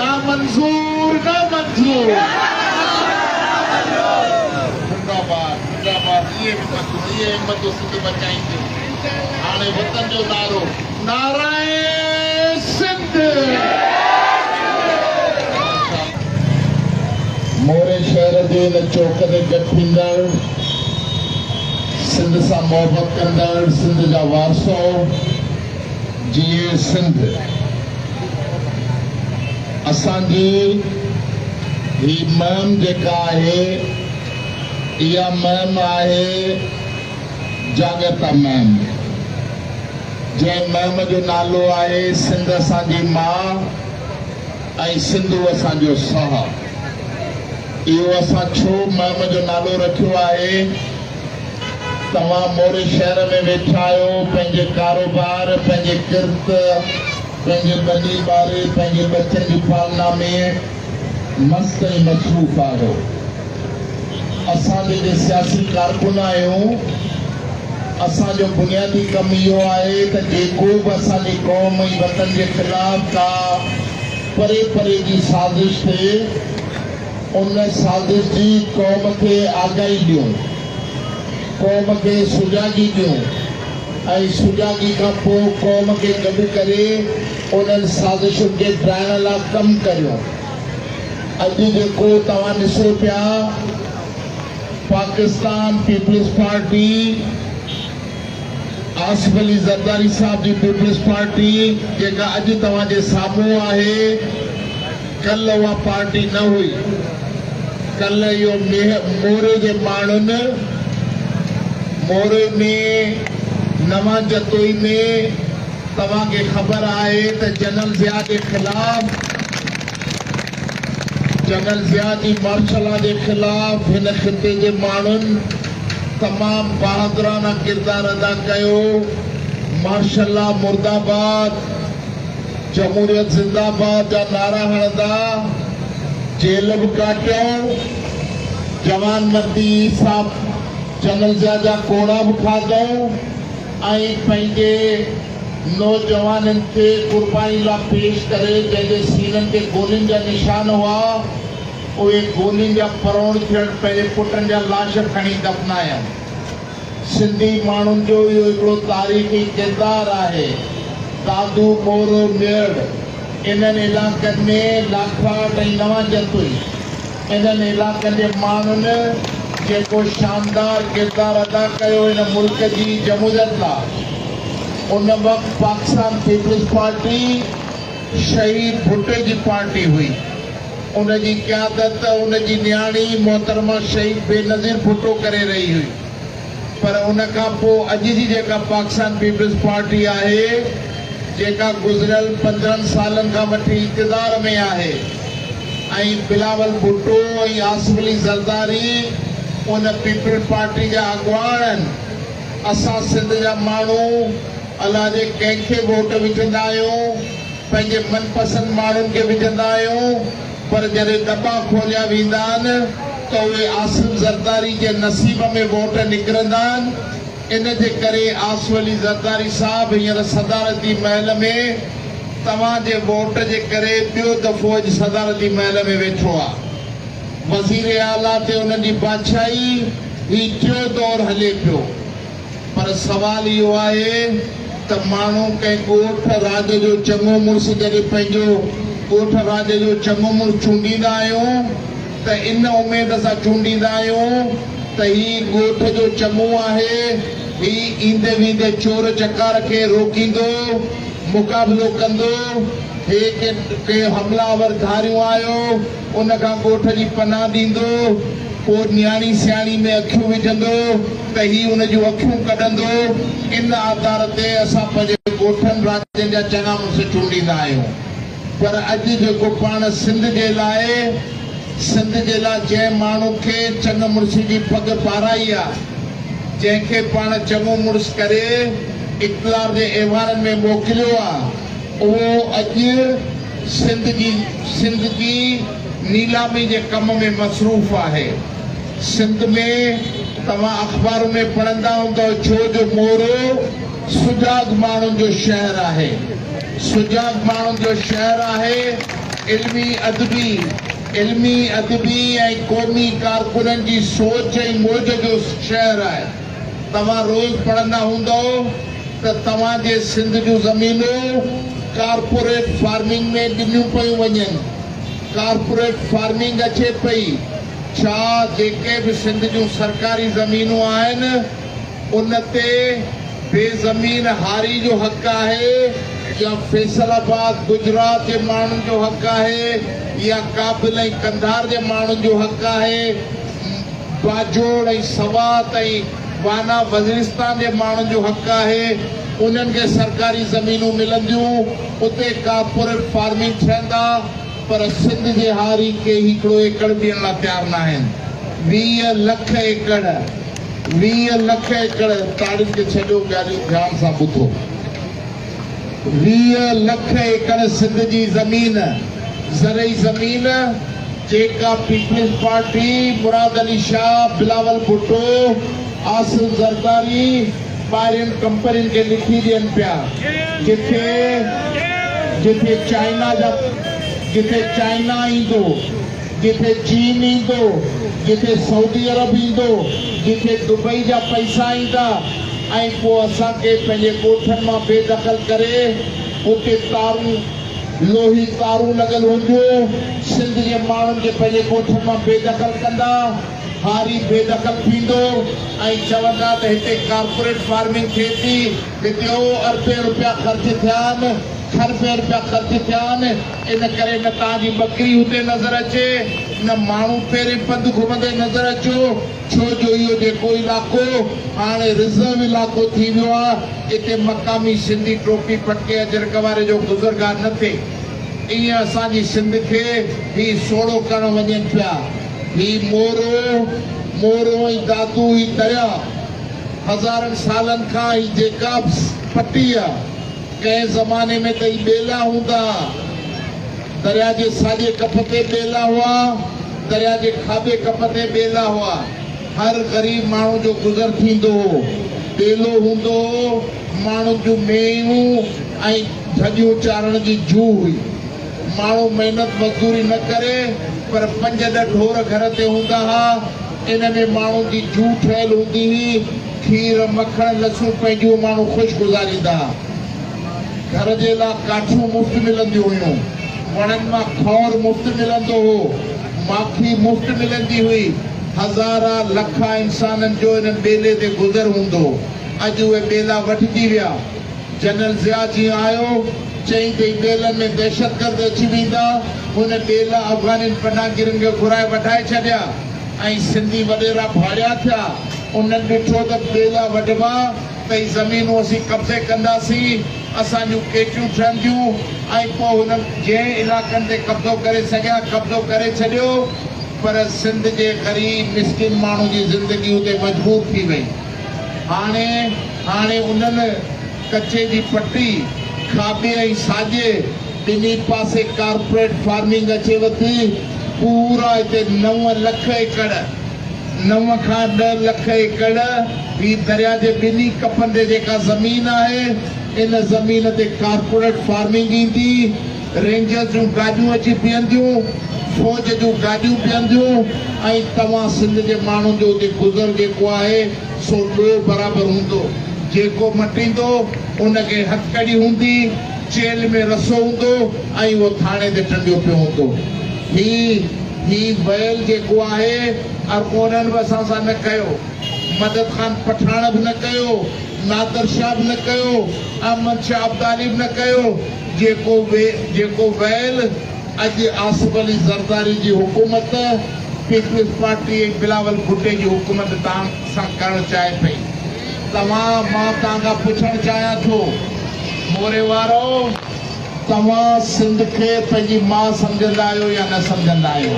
نامنظور نامنظور. زنده باد زنده باد اهي همتون اهي همتون سنڌ بچائينديون هاڻي وطن جو نعرو نعرائي سنڌ. موري شهر جي هن چوڪ تي گڏ ٿيندڙ سنڌ سان محبت ڪندڙ سنڌ جا وارثو جيئي سنڌ. اسان جي هي مهم جيڪا آهي اها مهم آهي جاڳرتا مهم جنهن مهم جو نالو آهي سنڌ اسان جي ماء ۽ سنڌو اسان جو ساهه. اهو اسان ڇو مهم جو نالو رکيو آهي؟ توهان موري شهر ۾ ويٺا آهيو، پنهنجي ڪاروبار، پنهنجي ڪرت، پنهنجي ٻني ٻاري، پنهنجي ٻچن جي پالنا ۾ مست ۽ مصروف آهيو. اسان جيڪي سياسي ڪارڪن آهيون، اسان جو بنيادي ڪم اهو آهي ته جيڪو به اسان جي قوم ۽ وطن جي خلاف ڪا پري پري جي سازش ٿئي، ان سازش جي قوم کي آگاهي ڏيون، قوم کي سجاڳي ڏيون ۽ سجاڳي کان پوء قوم کي گڏ ڪري انهن سازشن کي ڊاهڻ لا ڪم ڪريون. اڄ جيڪو توهان ڏسو پيا پاڪستان پيپلز پارٽي، آصف علي زرداري صاحب جي پيپلز پارٽي جيڪا اڄ توهان جي سامهون آهي، ڪلهه اها پارٽي نه هئي. ڪلهه اهو موري جي ماڻهن موري ۾ نوان جتوئي ۾ توهان کي خبر آهي ته جنرل ضياء جي خلاف جنرل ضياء جي مارشلا جي خلاف هن خطي جي ماڻهن تمام بهادرانه ڪردار ادا ڪيو. مارشلا مرده باد. جمهوريت زنده باد جا نعرا هڻندا جيل به ڪاٽيائون، جوان مردي سان جنرل ضياء جا ڪوڙا به کاڌائون ۽ پنهنجي نوجوانن کي قرباني لا پيش ڪري جنهن جي سينن تي گولين جا نشان هئا اهي گولين جا پروڻ ٿيڻ پنهنجي پٽن جا لاش کڻي دفنايائون. سنڌي ماڻهن جو اهو هڪڙو تاريخي ڪردار آهي. دادو، مورو، ميهڙ انهن علائقن ۾ لاکاٽ ۽ نوان جتوئي انهن علائقن جي ماڻهن جيڪو شاندار ڪردار ادا ڪيو هن ملڪ جي جمهوريت لا ان وقت پاڪستان پيپلز پارٽي شهيد ڀٽي جي پارٽي هئي. ان جي قيادت ان جي نياڻي محترمه شهيد بينظير ڀٽو ڪري رهي هئي پر ان کان پوء اڄ جي جيڪا پاڪستان پيپلز پارٽي آهي جيڪا گذريل 15 سالن کان وٺي اقتدار ۾ آهي ۽ بلاول ڀٽو ۽ آصف علي زرداري ان پيپلز پارٽي جا اڳواڻ آهن اسان سنڌ جا ماڻهو الاء جي ڪنهن کي ووٽ وجهندا آهيون. پنهنجي من پسند ماڻهن کي وجهندا آهيون پر جڏهن دٻا کوليا ويندا آهن ته اهي آصف زرداري جي نصيب ۾ ووٽ نڪرندا آهن ان جي ڪري آصف علي زرداري صاحب هينئر صدارتي محل ۾ توهان جي ووٽ جي ڪري ٻيو دفعو اڄ صدارتي محل ۾ ويٺو آهي وزير اعليٰ تي انهن جي بادشاهي هي ٽيون دور هلي پيو. پر سوال اهو آهي ته ماڻهو ڪنهن ڳوٺ راڄ جو چڱو مڙس جڏهن پنهنجو ڳوٺ راڄ جو چڱو مڙس چونڊيندا آهيون ته ان اميد سان چونڊيندا آهيون ته هي ڳوٺ جو چڱو آهي، هي ايندي ويندي چور چڪار کي روڪيندو، مقابلو ڪندو، هي ڪي حمله آور ڌاريون آيو ان کان ڳوٺ جي پناهه ڏيندو، پوء نياڻي سياڻي ۾ اکيون وجهندو ته هي ان جون اکيون ڪڍندو. ان آڌار تي اسان پنهنجي ڳوٺن راڄن جا چڱا مڙس چونڊيندا آهيون. پر اڄ جيڪو پاڻ سنڌ جي لاء سنڌ جي لاء جنهن ماڻهو کي چڱ مڙسي جي پڳ پارائي آ، جنهن کي پاڻ چڱو مڙس ڪري اقتدار جي ايوانن ۾ موڪليو آ، اهو اڄ سنڌ جي سنڌ جي نيلامي جي ڪم ۾ مصروف آهي. سنڌ ۾ توهان اخبارن ۾ پڙهندا هوندؤ ڇو جو مورو سجاڳ ماڻهن جو شهر آهي. سجاڳ ماڻهن جو شهر آهي. علمي ادبي علمي ادبي ۽ قومي ڪارڪنن جي سوچ ۽ موج جو شهر آهي. توهان روز پڙهندا هوندؤ ته توهان جي سنڌ جون زمينون ڪارپوريٽ فارمنگ ۾ ڏنيون پيون وڃن. ڪارپوريٽ فارمنگ اچي پئي. ڇا جيڪي به سنڌ جون سرڪاري زمينون آهن ان تي بي زمين هاري جو حق آهي يا فيصل آباد گجرات جي ماڻهن جو حق آهي يا ڪابل ۽ قنڌار جي ماڻهن جو حق آهي باجوڙ ۽ سوات ۽ وانا وزيرستان جي ماڻهن جو حق آهي انهن کي سرڪاري زمينون ملنديون اتي ڪارپوريٽ فارمنگ ٿيندا پر سنڌ جي هاري کي هڪڙو ايڪڙ به ڏيڻ لاء تيار ناهن 20 لک ايڪڙ 20 لک ايڪڙ تاڙين کي ڇڏيو ڳالهيون ڌيان سان ٻڌو 20 لک ايڪڙ سنڌ جي زمين زرعي زمين جيڪا پيپلز پارٽي مراد علي شاهه بلاول ڀٽو آصف زرداري ٻاهرين ڪمپنين کي لکي ڏين پيا جٿي جٿي چائنا جا جٿي چائنا ايندو جٿي چين ايندو جٿي سعودي عرب ايندو جٿي دبئي جا پئسا ايندا ۽ پوء اسان کي پنهنجي ڳوٺن مان بي دخل ڪري اتي تارون لوهي تارون لڳل هونديون سنڌ جي ماڻهن کي پنهنجي ڳوٺن مان بي دخل ڪندا هاري بي دخل ٿيندو ۽ چوندا ته هتي ڪارپوريٽ فارمنگ ٿئي ٿي هتي او اربين روپيا خرچ ٿيا آهن کربين روپيا خرچ ٿيا آهن ان ڪري نه توهان جي ٻڪري هتي نظر اچي نه ماڻهو پيرين پنڌ گهمندي نظر اچو ڇو جو اهو جيڪو علائقو هاڻي رزرو علائقو ٿي ويو آهي اتي مقامي سنڌي ٽوپي پٽڪي اجرڪ واري جو گذرگاهه نه ٿئي ايئن اسان جي سنڌ کي هي سوڙهو ڪرڻ وڃن پيا. هي مورو، مورو ۽ دادو هي درياء هزارن سالن کان هي جيڪا به پٽي آ، ڪنهن زماني ۾ ته هي ٻيلا هوندا ها. درياء جي ساڄي ڪپ تي ٻيلا هئا، درياء جي کاٻي ڪپ تي ٻيلا هئا. هر غريب ماڻهو جو گذر ٿيندو هو. ٻيلو هوندو هو، ماڻهن جون مينهون ۽ ڍڳيون چارڻ جي جوء هئي. ماڻهو محنت مزدوري نه ڪري پر پنج ڏهه ڍور گهر تي هوندا ها. ان ۾ ماڻهن جي جوء ٺهيل هوندي هئي. کير، مکڻ، لسون پنهنجون ماڻهو خوش گذاريندا ها. گهر جي لاء ڪاٺيون مفت ملنديون هيون. وڻن مان کؤر مفت ملندو هو. ماکي مفت ملندي هئي. هزارها لکها انسانن جو انهن ٻيلي تي گذر هوندو هو. اڄ اهي ٻيلا وڍجي ويا. جنرل ضياء جيئن آيو، چيائين ته هي ٻيلن ۾ دهشتگرد اچي ويندا. هن ٻيلا افغانين پناهگيرن کي گهرائي وڍائي ڇڏيا ۽ سنڌي وڏيرا ڀاڙيا ٿيا. انهن ڏٺو ته ٻيلا وڍبا ته هي زمينون اسين قبضي ڪنداسين، اسان جون ڪيٽيون ٺهنديون ۽ پوء هنن جنهن علائقن تي قبضو ڪري سگهيا، قبضو ڪري ڇڏيو پر سنڌ جي غريب مسڪين ماڻهو جي زندگي اتي مجبور ٿي وئي. هاڻي هاڻي انهن ڪچي جي پٽي، کاٻي ۽ ساڄي ٻنهي پاسي ڪارپوريٽ فارمنگ اچي وٿي، پورا هتي نو لک ايڪڙ، نو کان ڏهه لک ايڪڙ هي دريا جي ٻنهي ڪپن تي جيڪا زمين آهي، ان زمين تي ڪارپوريٽ فارمنگ ايندي، رينجرز جون گاڏيون اچي بيهنديون، فوج جون گاڏيون بيهنديون ۽ توهان سنڌ جي ماڻهن جو اتي گذر جيڪو آهي سو ڏوهه برابر هوندو. جيڪو مٽيندو ان کي هٿڪڙي هوندي، چيلهه ۾ رسو هوندو ۽ اهو ٿاڻي تي ٽنگيو پيو هوندو. هي هي ويل جيڪو آهي ارغونن به اسان سان نه ڪيو، مدد خان پٺاڻ به نه ڪيو، نادر شاهه به نه ڪيو، احمد شاهه ابدالي به نه ڪيو، جيڪو جيڪو ويل اڄ آصف علي زرداري جي حڪومت پيپلز پارٽي ۽ بلاول ڀٽي جي حڪومت توهان سان ڪرڻ چاهي پئي. توهان مان توهان کان پڇڻ چاهيان ٿو موري وارؤ توهان سنڌ کي پنهنجي ماء سمجهندا آهيو يا نه سمجهندا آهيو؟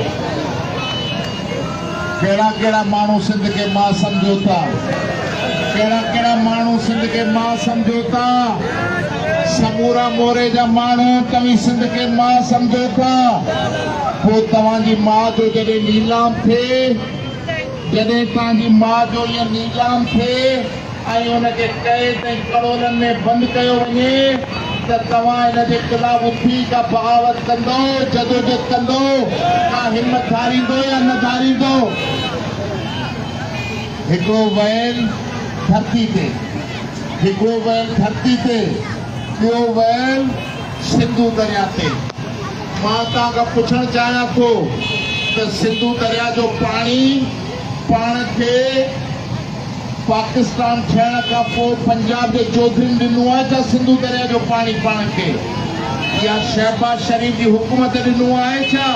ڪهڙا ڪهڙا ماڻهو سنڌ کي ماء سمجهو ٿا؟ ڪهڙا ڪهڙا ماڻهو سنڌ کي ماء سمجهو ٿا؟ سمورا موري جا ماڻهو توهين سنڌ کي ماء سمجهو ٿا؟ پوء توهان جي ماء جو جڏهن نيلام ٿئي، جڏهن توهان جي ماء جو ائين نيلام ٿئي ۽ ان کي قيد ۽ ڪڙولن ۾ بند ڪيو وڃي ته توهان ان جي خلاف اٿي ڪا بغاوت ڪندؤ، جدوجھد ڪندؤ، ڪا همت ڌاريندؤ يا نه ڌاريندؤ؟ هڪڙو ويل ڌرتي تي، هڪڙو ويل ڌرتي تي، ٻيو ويل سنڌو دريا تي. مان توهان کان پڇڻ چاهيان ٿو ته سنڌو دريا جو پاڻي پاڻ کي پاڪستان ٺهڻ کان پوء پنجاب جي چوڌرين ڏنو آهي ڇا سنڌو دريا جو پاڻي پاڻ کي يا شهباز شريف جي حڪومت ڏنو آهي ڇا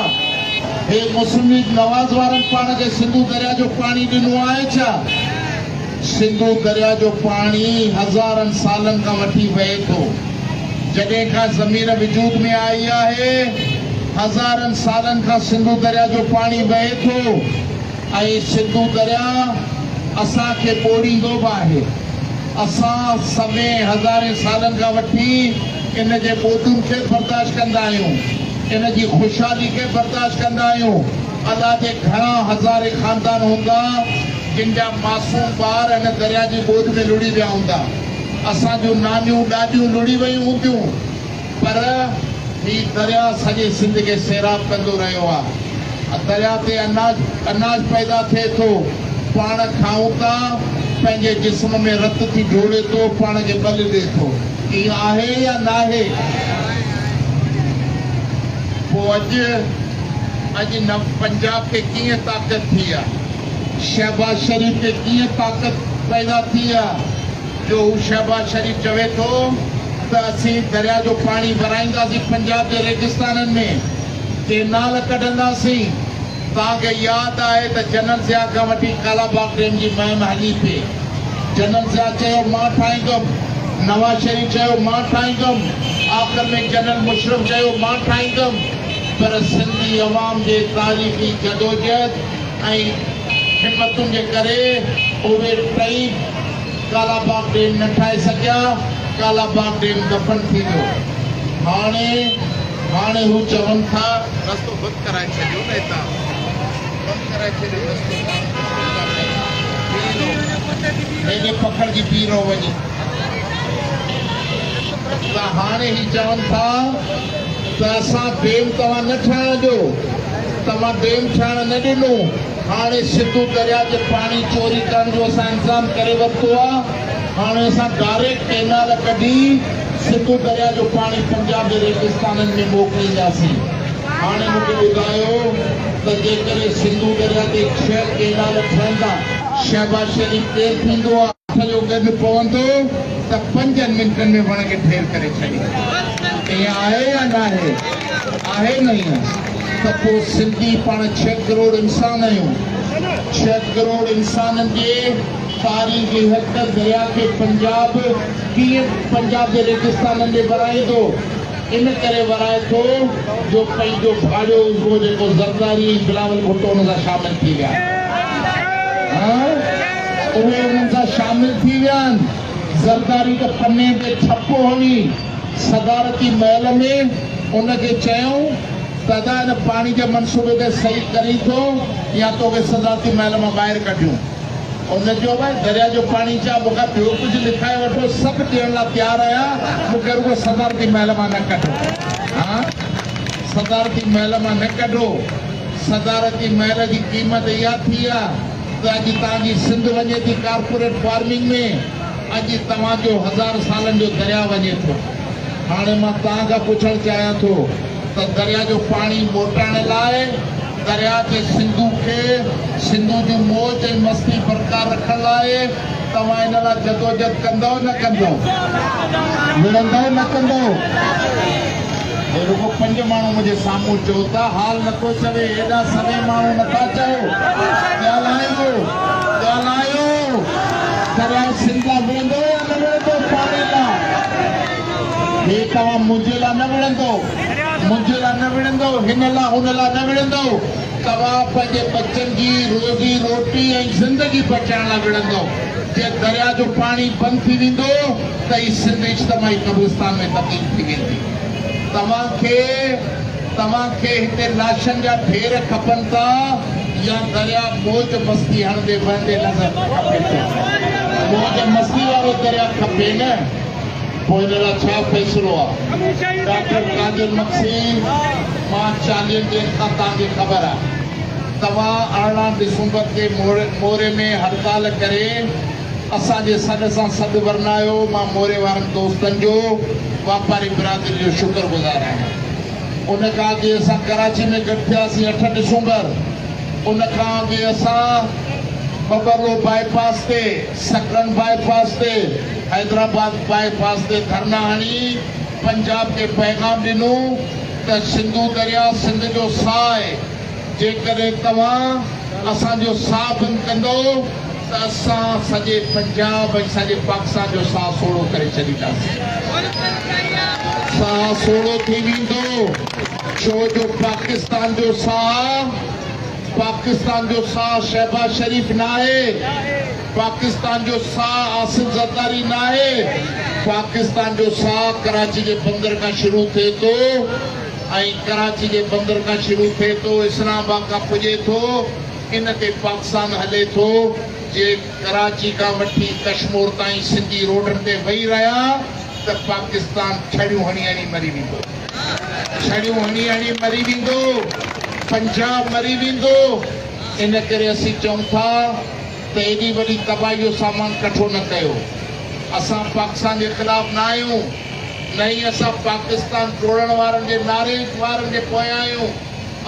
هي مسلم ليگ نواز وارن پاڻ کي سنڌو دريا جو پاڻي ڏنو آهي ڇا سنڌو دريا جو پاڻي هزارن سالن کان وٺي وهي ٿو جڏهن کان زمين وجود ۾ آئي آهي، هزارن سالن کان سنڌو دريا جو پاڻي وهي ٿو ۽ سنڌو دريا اسان کي ٻوڙيندو به آهي. اسان سوين هزارين سالن کان وٺي ان جي ٻوڏن کي برداشت ڪندا آهيون، ان جي خوشحالي کي برداشت ڪندا آهيون. الاء جي گهڻا هزارين خاندان هوندا، جن جا معصوم ٻار ان دريا جي ٻوڏ ۾ لڙهي ويا هوندا. اسان جون نانيون ڏاڏيون لڙهي ويون هونديون پر هي درياء سڄي سنڌ کي سيراب ڪندو رهيو آهي. درياء تي اناج اناج پيدا ٿئي ٿو، پاڻ کائون ٿا، پنهنجي جسم ۾ رت ٿي ڊوڙي ٿو، پاڻ کي ٻل ڏئي ٿو. ائين آهي يا ناهي؟ پوء اڄ اڄ پنجاب کي ڪيئن طاقت ٿي آهي؟ شهباز شريف کي ڪيئن طاقت پيدا ٿي آ جو هو شهباز شريف چوي ٿو ته اسين دريا جو پاڻي ورائينداسين پنجاب جي ريگستانن ۾ ڪينال ڪڍنداسين توهان کي ياد آهي ته جنرل ضياء کان وٺي ڪالا باغ ڊيم جي مهم هلي پئي جنرل ضياء چيو مان ٺاهيندم نواز شريف چيو مان ٺاهيندم آخر ۾ جنرل مشرف چيو مان ٺاهيندم پر سنڌي عوام جي تاريخي جدوجهد ۽ همتن جي ڪري اهي ٽئي ڪالا باغ ڊيم نه ٺاهي سگهيا، ڪالا باغ ڊيم دفن ٿي ويو. هاڻي هاڻي هو چون ٿا. رستو بند ڪرائي ڇڏيو نه هتان بند ڪرائي ڇڏيو رستو ماڻهو مشڪل ٿا پين بيهي رهو هيڏي پکڙجي بيهي رهو وڃي ته هاڻي هي چون ٿا ته اسان ڊيم توهان نه ٺاهڻ ڏيو. توهان ڊيم ٺاهڻ نه ڏنو، هاڻي سنڌو درياء جي پاڻي چوري ڪرڻ جو اسان انتظام ڪري ورتو آ، هاڻي اسان ڊائريڪٽ ڪئنال ڪڍي سنڌو درياء جو پاڻي پنجاب جي ريگستانن ۾ موڪلينداسين. هاڻي مون کي ٻڌايو ته جيڪڏهن سنڌو درياء تي ڇهه ڪئنال ٺهندا، شهباز شريف ڪير ٿيندو آ؟ اٺ جو گڏ پوندو ته پنجن منٽن ۾ وڻ کي ڍير ڪري ڇڏيندو. ائين آهي يا ناهي؟ آهي نه ائين؟ ته پوء سنڌي پاڻ ڇهه ڪروڙ انسان آهيون. ڇهه ڪروڙ انسانن جي تاريخي حق دريا کي پنجاب ڪيئن پنجاب جي ريگستانن ڏي ورائيندو؟ ان ڪري ورائي ٿو جو پنهنجو ڀاڙيو عضوو جيڪو زرداري ۽ بلاول ڀٽو ان سان شامل ٿي ويا آهن. اهي انهن سان شامل ٿي ويا آهن. زرداري ته پني تي ٺپو هڻي صدارتي محل ۾ ان کي چيائون ته ادا ان پاڻي جي منصوبي تي صحيح ڪرين ٿو يا توکي صدارتي محل مان ٻاهر ڪڍيون. ان چيو ڀائي دريا جو پاڻي ڇا مون کان ٻيو ڪجهه لکائي وٺو سڀ ڏيڻ لاء تيار آهيان مون کي رڳو صدارتي محل مان نه ڪڍو. ها صدارتي محل مان نه ڪڍو. صدارتي محل جي قيمت اها ٿي آ ته اڄ توهان جي سنڌ وڃي ٿي ڪارپوريٽ فارمنگ ۾، اڄ توهان جو هزار سالن جو درياء وڃي ٿو. هاڻي مان توهان کان پڇڻ چاهيان ٿو ته درياء جو پاڻي موٽائڻ لاء درياء کي سنڌو کي سنڌو جون موج ۽ مستي برقرار رکڻ لاء توهان ان لاء جدوجھد ڪندؤ نه ڪندؤ؟ وڙهندؤ نه ڪندؤ؟ هي رڳو پنج ماڻهو منهنجي سامهون چئو ٿا، حال نٿو چوي، هيڏا سوين ماڻهو نٿا چئو، ڳالهايو، ڳالهايو، درياء سنڌ لاء وڙهندؤ يا نه وڙهندؤ پاڻي لاء؟ هي توهان منهنجي لاء نه وڙهندؤ، منهنجي لاء نه وڙهندؤ، هن لاء هن لاء نه وڙهندؤ، توهان پنهنجي ٻچن جي روزي روٽي ۽ زندگي بچائڻ لاء وڙهندؤ. جي درياء جو پاڻي بند ٿي ويندو ته هي سنڌ اجتماعي قبرستان ۾ تبديل ٿي ويندي. توهان کي توهان کي هتي لاشن جا ڍير کپن ٿا يا درياء موج مستي هڻندي وهندي نظر کپي ٿو؟ موج مستي وارو درياء کپي نه. پوء ان لاء ڇا فيصلو آ؟ ڊاڪٽر قادر مگسي، مان 40 ڏينهن کان توهان کي خبر آ توهان 18 ڊسمبر تي موري ۾ هڙتال ڪري اسان جي سڏ سان سڏ ورنايو، مان موري وارن دوستن جو، واپاري برادري جو شڪر گذار آهيان. ان کان اڳي اسان ڪراچي ۾ گڏ ٿياسين 8 ڊسمبر، ان کان اڳي اسان ٻٻرلو باء پاس تي، سڪرنڊ باء پاس تي، حيدرآباد باء پاس تي ڌرنا هڻي پنجاب کي پيغام ڏنو ته سنڌو درياء سنڌ جو ساهه آهي، جيڪڏهن توهان اسان جو ساهه بند ڪندؤ ته اسان سڄي پنجاب ۽ سڄي پاڪستان جو ساهه سوڙهو ڪري ڇڏينداسين. ساهه سوڙهو ٿي ويندو، ڇو جو پاڪستان جو ساهه پاڪستان جو ساهه شهباز شريف ناهي، پاڪستان جو ساهه آصف زرداري ناهي، پاڪستان جو ساهه ڪراچي جي بندر کان شروع ٿئي ٿو ۽ ڪراچي جي بندر کان شروع ٿئي ٿو اسلام آباد کان پڄي ٿو، ان تي پاڪستان هلي ٿو، جي ڪراچي کان وٺي ڪشمور تائين سنڌي روڊن تي ويهي رهيا ته پاڪستان ڇڙيون هڻي هڻي مري ويندو. ڇڙيون هڻي هڻي مري ويندو، پنجاب مري ويندو، ان ڪري اسين چئون ٿا ته ايڏي وڏي تباهي جو سامان ڪٺو نه ڪيو، اسان پاڪستان جي خلاف نه آهيون، نه ئي اسان پاڪستان ٽوڙڻ وارن جي نعري وارن جي پويان آهيون،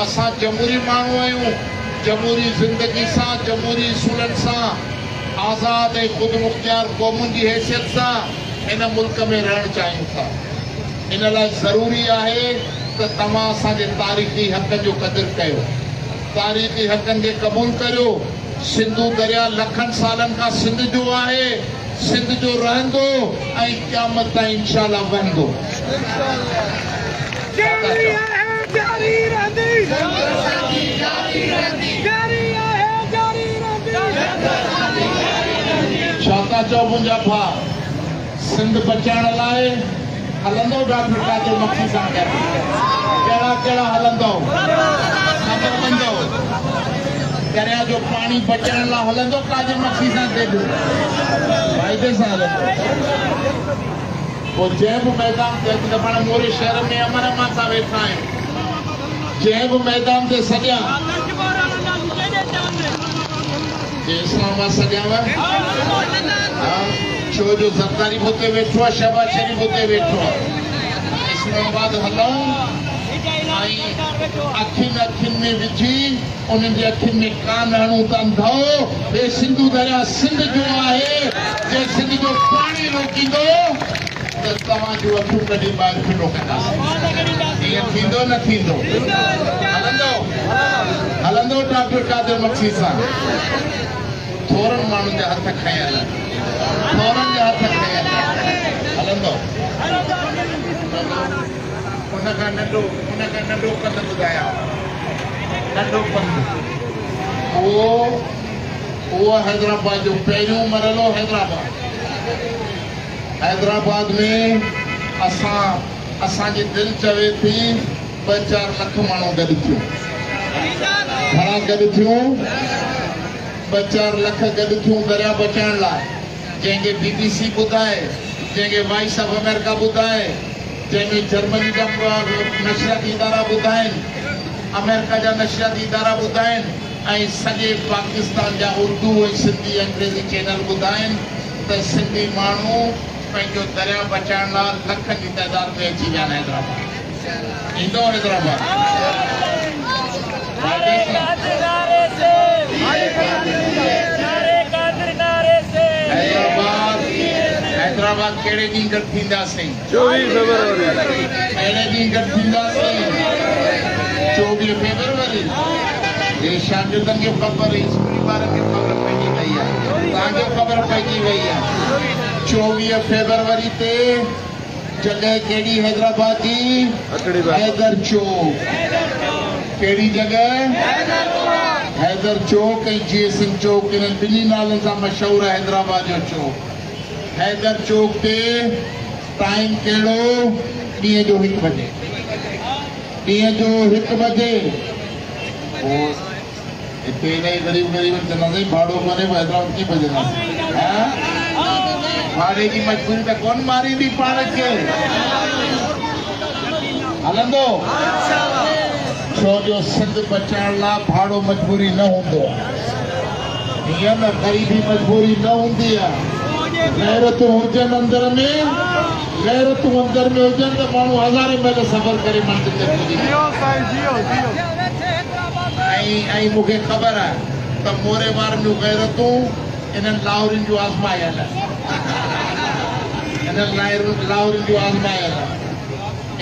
اسان جمهوري ماڻهو آهيون، جمهوري زندگي سان، جمهوري اصولن سان، آزاد ۽ خودمختيار قومن جي حيثيت سان هن ملڪ ۾ رهڻ چاهيون ٿا. ان لاء ضروري آهي ته توهان اسان جي تاريخي حقن جو قدر ڪيو، تاريخي حقن کي قبول ڪريو. سنڌو درياء لکن سالن کان سنڌ جو آهي، سنڌ جو رهندو ۽ قيامت تائين انشاء الله وهندو. جاري آهي جاري رهندي. جاري آهي جاري رهندي. ڇا ٿا چئو منهنجا ڀاء؟ سنڌ بچائڻ لاء هلندو ڊاڪٽر قادر مگسي سان گڏ ڪهڙا ڪهڙا هلندؤ صبر ڪندؤ دريا جو پاڻي بچائڻ لاء هلندو قادر مگسي سان گڏ فائدي سان هلندو پوء جنهن به ميدان تي اڄ ته پاڻ موري شهر ۾ امن امان سان ويٺا آهيون جنهن به ميدان تي سڏيان جي اسلام آباد سڏيانو ها ڇو جو زرداري به اتي ويٺو آهي شهباز شريف به اتي ويٺو آهي اسلام آباد هلون ۽ اکين اکين ۾ وجهي انهن جي اکين ۾ ڪان هڻون ته انڌو هي سنڌو درياء سنڌ جو آهي جي سنڌ جو پاڻي روڪيندو ته توهان جون اکيون ڪڍي ٻاهر ڦٽو ڪنداسين. ائين ٿيندو نه ٿيندو؟ هلندو هلندو ڊاڪٽر قادر مگسي سان ٿورن ماڻهن جا هٿ کنيل ٿورن جا هٿ کنيل هلندو. ان کان ننڍو ان کان ننڍو پنڌ ٻڌايان ننڍو پنڌ اهو اهو حيدرآباد جو پهريون مرحلو حيدرآباد. حيدرآباد ۾ اسان اسان جي دل چوي ٿي ٻه چار لک ماڻهو گڏ ٿيون. گهڻا گڏ ٿيون؟ ٻه چار لک گڏ ٿيون دريا بچائڻ لاء. جنهن کي بي بي سي ٻڌائي، جنهن کي وائس آف آمريڪا ٻڌائي، جنهن ۾ جرمني جا نشرياتي ادارا ٻڌائين، آمريڪا جا نشرياتي ادارا ٻڌائين ۽ سڄي پاڪستان جا اردو ۽ سنڌي انگريزي چينل ٻڌائين. ته سنڌي ماڻهو پنهنجو درياء بچائڻ لاء لکن جي تعداد ۾ اچي ويا آهن حيدرآباد ايندو حيدرآباد حيدرآباد حيدرآباد ڪهڙي ڏينهن گڏ ٿينداسين 24 فيبروري ڪهڙي ڏينهن گڏ ٿينداسين 24 فيبروري هي شاگردن کي خبر اسڪولي ٻارن کي خبر پئجي وئي آهي توهان کي خبر پئجي وئي آهي 24 فيبروري تي جڳهه ڪهڙي حيدرآباد جي حيدر چوڪ ڪهڙي جڳهه حيدر چوڪ ۽ جي سنگهه چوڪ انهن ٻنهي نالن سان مشهور آهي حيدرآباد جو چوڪ حيدر چوڪ تي ٽائيم ڪهڙو ڏينهن جو 1 بجي ڏينهن جو 1 بجي پوء هتي الاهي غريب غريب چونداسين ڀاڙو ڪونهي پوء حيدرآباد ڪيئن پڄنداسين ها. ڀاڙي جي مجبوري ته ڪونه ماريندي پاڻ کي. هلندو؟ ڇو جو سنڌ بچائڻ لاء ڀاڙو مجبوري نه هوندو آهي. هيئن نه غريبي مجبوري نه هوندي آهي. غيرتون هجن اندر ۾، غيرتون اندر ۾ هجن ته ماڻهو هزارين ميل سفر ڪري منزل تي پڄي ويندو. ۽ ۽ مون کي خبر آهي ته موري وارن جون غيرتون انهن لاهورين جون آزمايل آهن. انهن لاهورين جون آزمايل آهن.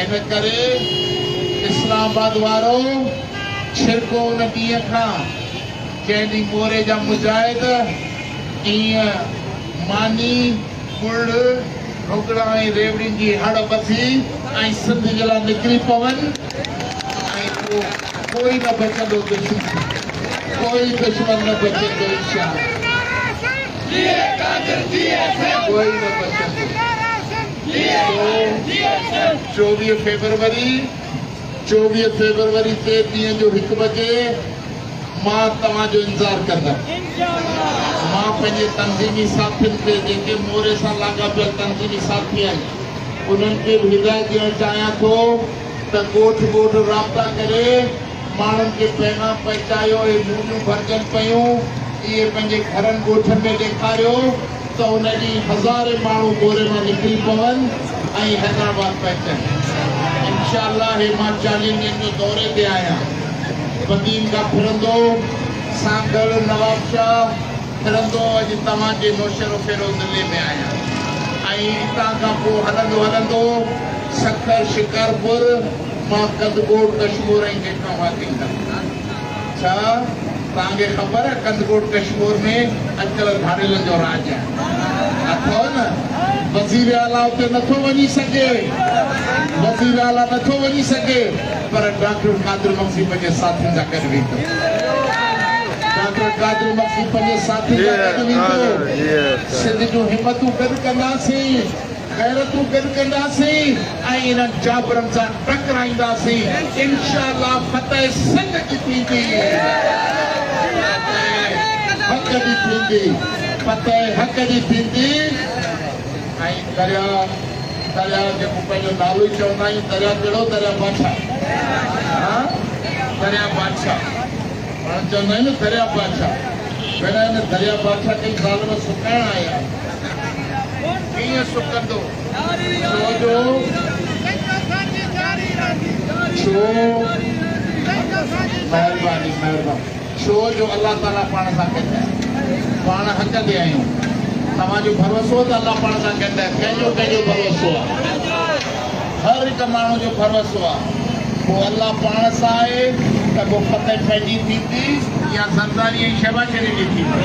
ان ڪري اسلام آباد وارو ڇرڪو ان ڏينهن کان جنهن ڏينهن موري جا مجاهد ائين ماني، ڳڙ، ڍوڪڙا ۽ ريوڙين جي هڙ ٻڌي ۽ سنڌ جي لاء نڪري پون ۽ پوء ڪوئي نه بچندو دشمن، ڪوئي دشمن نه بچندو انشاء الله ڪوئي نه بچندو. سو 24 فيبروري، 24 فيبروري تي ڏينهن جو هڪ بجي مان توهان جو انتظار ڪندم. مان پنهنجي تنظيمي ساٿين کي جيڪي موري سان لاڳاپيل تنظيمي ساٿي آهن انهن کي به هدايت ڏيڻ چاهيان ٿو ته ڳوٺ ڳوٺ رابطا ڪري ماڻهن کي پيغام پهچايو اهي موريون ڀرجن پيون اهي پنهنجي گهرن ڳوٺن ۾ ڏيکاريو ته ان ڏينهن هزارين ماڻهو موري مان نڪري پون ۽ حيدرآباد پهچن. انشاء الله هي مان چاليهن ڏينهن جو دوري تي آهيان. بدين کان ڦرندو سانگهڙ، نوابشاهه ڦرندو اڄ توهان جي نوشهروفيروز ضلعي ۾ آهيان ۽ اتان کان پوء هلندو هلندو سکر، شڪارپور مان ڪنڌڪوٽ، ڪشمور ۽ هيٺان واڪنگ ڪندو. ڇا توهان کي خبر آهي ڪنڌڪوٽ ڪشمور ۾ اڄڪلهه ڌاڙيلن جو راڄ آهي؟ اٿئو نه؟ وزير اعليٰ اتي نٿو وڃي سگهي، وزير اعليٰ نٿو وڃي سگهي پر ڊاڪٽر قادر مگسي پنهنجي ساٿين سان گڏ ويندو. ڊاڪٽر قادر مگسي پنهنجي ساٿين سان گڏ ويندو. سنڌ جون همتون گڏ ڪنداسين. غيرتون گڏ ڪنداسين ۽ انهن جابرن سان ٽڪرائينداسين انشاء الله فتح سنڌ جي ٿيندي فتح حق جي ٿيندي فتح حق جي ٿيندي ۽ دريا دريا جيڪو پنهنجو نالو ئي چوندا آهيون دريا ڪهڙو دريا بادشاهه ها دريا بادشاهه پاڻ چوندا آهيون نه دريا بادشاهه ڀيڻا هن دريا بادشاهه کي ظالم سڪائڻ آيا آهن. ڪيئن سڪندو؟ ڇو جو ڇو مهرباني مهرباني ڇو جو الله تعالي پاڻ سان گڏ آهي پاڻ حق تي آهيون توهان جو ڀروسو ته الله پاڻ سان گڏ آهي ڪنهن جو ڪنهن جو ڀروسو آهي هر هڪ ماڻهو جو ڀروسو آهي پوء الله پاڻ سان آهي ته پوء فتح پنهنجي ٿيندي يا زرداري ۽ شهباز شريف جي ٿيندي.